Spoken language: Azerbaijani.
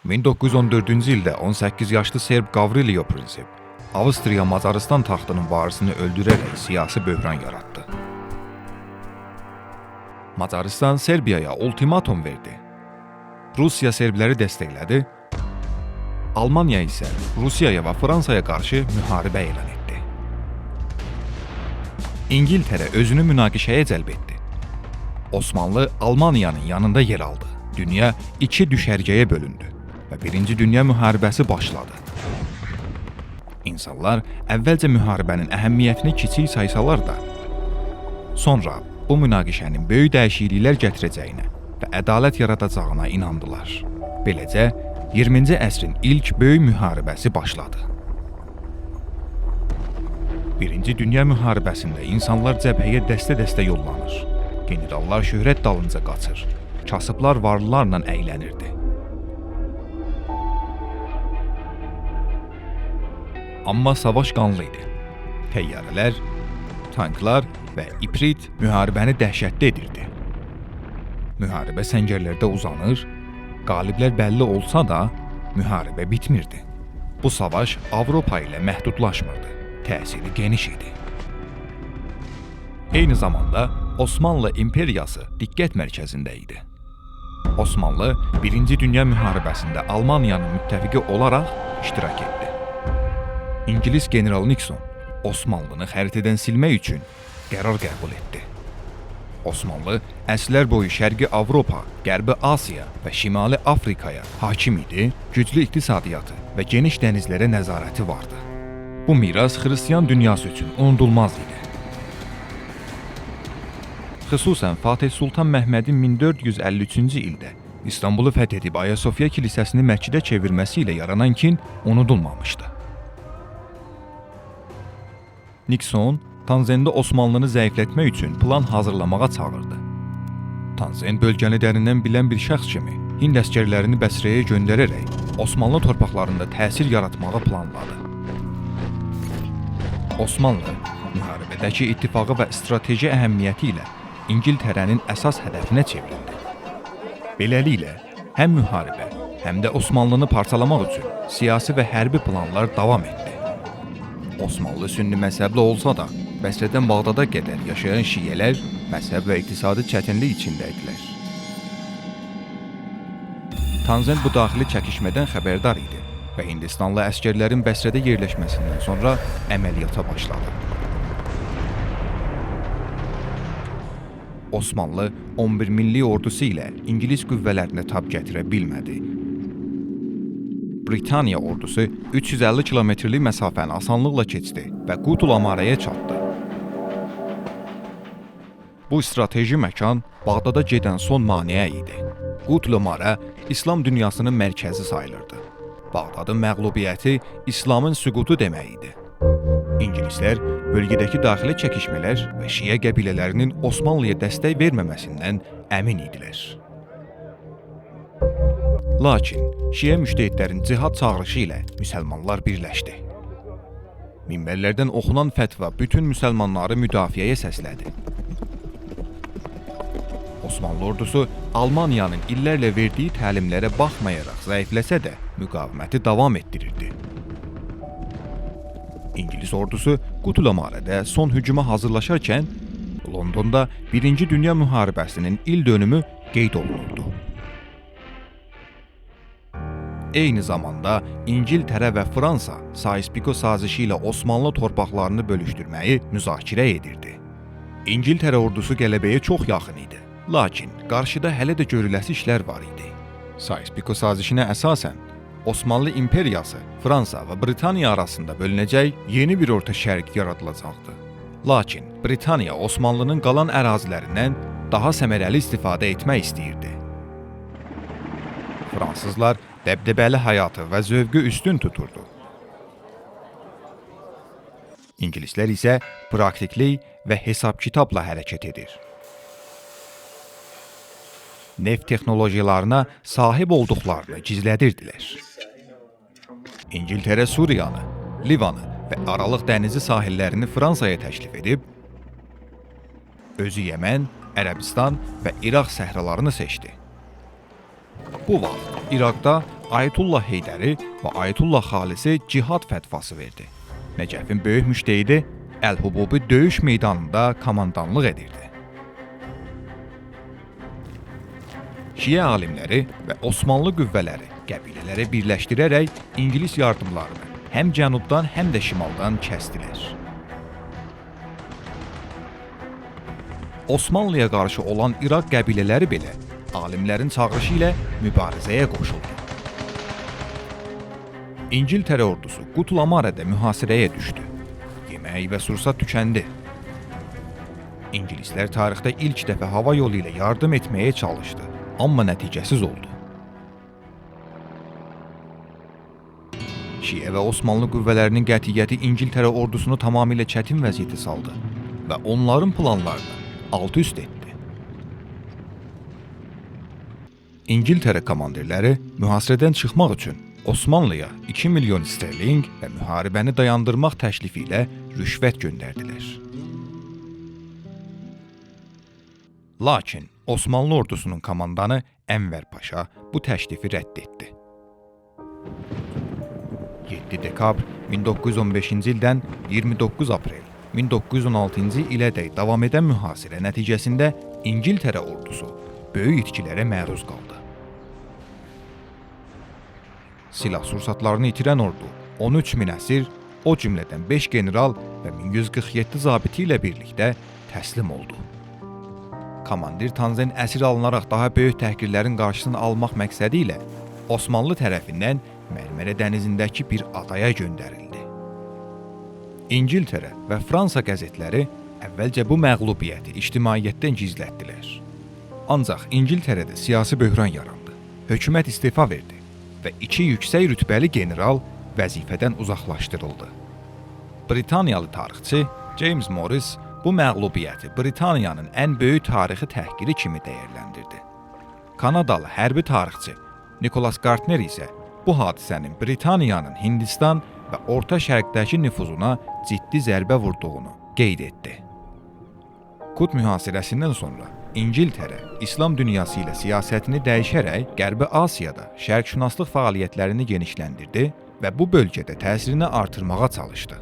1914-cü ildə 18 yaşlı Serb Gavrilo Princip Avstriya Macarıstan taxtının varisini öldürərək siyasi böhran yaratdı. Macarıstan Serbiyaya ultimatum verdi. Rusiya Serbləri dəstəklədi, Almaniya isə Rusiyaya və Fransaya qarşı müharibə elan etdi. İngiltərə özünü münaqişəyə cəlb etdi. Osmanlı Almaniyanın yanında yer aldı. Dünya iki düşərgəyə bölündü və Birinci Dünya müharibəsi başladı. İnsanlar əvvəlcə müharibənin əhəmiyyətini kiçik saysalar da, sonra bu münaqişənin böyük dəyişikliklər gətirəcəyinə və ədalət yaradacağına inandılar. Beləcə, 20-ci əsrin ilk böyük müharibəsi başladı. Birinci Dünya müharibəsində insanlar cəbhəyə dəstə-dəstə yollanır. Generallar şöhrət dalınca qaçır. Kasıblar varlılarla əylənirdi. Amma savaş qanlı idi. Təyyarələr, tanklar və iprit müharibəni dəhşətli edirdi. Müharibə səngərlərdə uzanır, qaliblər bəlli olsa da müharibə bitmirdi. Bu savaş Avropa ilə məhdudlaşmırdı. Təsiri geniş idi. Eyni zamanda Osmanlı İmperiyası diqqət mərkəzində idi. Osmanlı Birinci Dünya müharibəsində Almaniyanın müttəfiqi olaraq iştirak etdi. İngilis generalı Nixon Osmanlını xəritədən silmək üçün qərar qəbul etdi. Osmanlı əsrlər boyu Şərqi Avropa, Qərbi Asiya və Şimali Afrikaya hakim idi, güclü iqtisadiyyatı və geniş dənizlərə nəzarəti vardı. Bu miras xristian dünyası üçün unudulmaz idi. Xüsusən Fatih Sultan Məhmədin 1453-cü ildə İstanbulu fəth edib Ayasofya kilsəsini məscidə çevirməsi ilə yaranan kin unudulmamışdı. Nixon Tanzəndə Osmanlını zəiflətmək üçün plan hazırlamağa çağırdı. Tanzen bölgəni dərindən bilən bir şəxs kimi Hind əsgərlərini Bəsrəyə göndərərək Osmanlı torpaqlarında təsir yaratmağı planladı. Osmanlı müharibədəki ittifaqı və strateji əhəmiyyəti ilə İngiltərənin əsas hədəfinə çevrildi. Beləliklə, həm müharibə, həm də Osmanlını parçalamaq üçün siyasi və hərbi planlar davam etdi. Osmanlı sünni məzhəbli olsa da, Bəsrədən Bağdada qədər yaşayan şiələr məzhəb və iqtisadi çətinlik içində idilər. Tanzen bu daxili çəkişmədən xəbərdar idi və Hindistanlı əsgərlərin Bəsrədə yerləşməsindən sonra əməliyyata başladı. Osmanlı 11 milli ordusu ilə İngilis qüvvələrinə tab gətirə bilmədi. Britaniya ordusu 350 kilometrlik məsafəni asanlıqla keçdi və Qutul Amarəyə çatdı. Bu strateji məkan Bağdada gedən son maneə idi. Qutul Amarə İslam dünyasının mərkəzi sayılırdı. Bağdadın məğlubiyyəti İslamın süqutu demək idi. İngilislər bölgədəki daxili çəkişmələr və şiə qəbilələrinin Osmanlıya dəstək verməməsindən əmin idilər. Lakin şiə müctehidlərin cihad çağırışı ilə müsəlmanlar birləşdi. Minbərlərdən oxunan fətva bütün müsəlmanları müdafiəyə səslədi. Osmanlı ordusu Almaniyanın illərlə verdiyi təlimlərə baxmayaraq zəifləsə də müqaviməti davam etdirirdi. İngilis ordusu Qutul Amarədə son hücuma hazırlaşarkən Londonda Birinci Dünya müharibəsinin il dönümü qeyd olunurdu. Eyni zamanda İngiltərə və Fransa Sykes-Picot sazişi ilə Osmanlı torpaqlarını bölüşdürməyi müzakirə edirdi. İngiltərə ordusu qələbəyə çox yaxın idi. Lakin qarşıda hələ də görüləsi işlər var idi. Sykes-Picot sazişinə əsasən Osmanlı İmperiyası Fransa və Britaniya arasında bölünəcək yeni bir Orta Şərq yaradılacaqdı. Lakin Britaniya Osmanlının qalan ərazilərindən daha səmərəli istifadə etmək istəyirdi. Fransızlar dəbdəbəli həyatı və zövqü üstün tuturdu. İngilislər isə praktiklik və hesab-kitabla hərəkət edir. Neft texnologiyalarına sahib olduqlarını gizlədirdilər. İngiltərə Suriyanı, Livanı və Aralıq dənizi sahillərini Fransaya təklif edib, özü Yəmən, Ərəbistan və İraq səhralarını seçdi. Bu vaxt İraqda Ayətullah Heydəri və Ayətullah Xalisi cihad fətvası verdi. Nəcəfin böyük müştehidi Əl-Hububi döyüş meydanında komandanlıq edirdi. Şiə alimləri və Osmanlı qüvvələri qəbilələri birləşdirərək İngilis yardımlarını həm cənubdan, həm də şimaldan kəsdilər. Osmanlıya qarşı olan İraq qəbilələri belə alimlərin çağırışı ilə mübarizəyə qoşuldu. İngiltərə ordusu Qutlamarədə mühasirəyə düşdü. Yemək və sursat tükəndi. İngilislər tarixdə ilk dəfə hava yolu ilə yardım etməyə çalışdı, amma nəticəsiz oldu. Şiə və Osmanlı qüvvələrinin qətiyyəti İngiltərə ordusunu tamamilə çətin vəziyyətə saldı və onların planlarını alt-üst etdi. İngiltərə komandirləri mühasirədən çıxmaq üçün Osmanlıya 2 milyon sterling və müharibəni dayandırmaq təklifi ilə rüşvət göndərdilər. Lakin Osmanlı ordusunun komandanı Ənvər Paşa bu təklifi rədd etdi. 7 dekabr 1915-ci ildən 29 aprel 1916-cı ilədək davam edən mühasirə nəticəsində İngiltərə ordusu böyük itkilərə məruz qaldı. Silah sursatlarını itirən ordu 13 min əsir, o cümlədən 5 general və 1147 zabiti ilə birlikdə təslim oldu. Komandir Tanzen əsir alınaraq daha böyük təhqirlərin qarşısını almaq məqsədi ilə Osmanlı tərəfindən Mərmərə dənizindəki bir adaya göndərildi. İngiltərə və Fransa qəzetləri əvvəlcə bu məğlubiyyəti ictimaiyyətdən gizlətdilər. Ancaq İngiltərədə siyasi böhran yarandı. Hökumət istefa verdi və iki yüksək rütbəli general vəzifədən uzaqlaşdırıldı. Britaniyalı tarixçi James Morris bu məğlubiyyəti Britaniyanın ən böyük tarixi təhqiri kimi dəyərləndirdi. Kanadalı hərbi tarixçi Nicholas Gardner isə bu hadisənin Britaniyanın Hindistan və Orta Şərqdəki nüfuzuna ciddi zərbə vurduğunu qeyd etdi. Kut mühasirəsindən sonra İngiltərə İslam dünyası ilə siyasətini dəyişərək Qərbi Asiyada şərqşünaslıq fəaliyyətlərini genişləndirdi və bu bölgədə təsirini artırmağa çalışdı.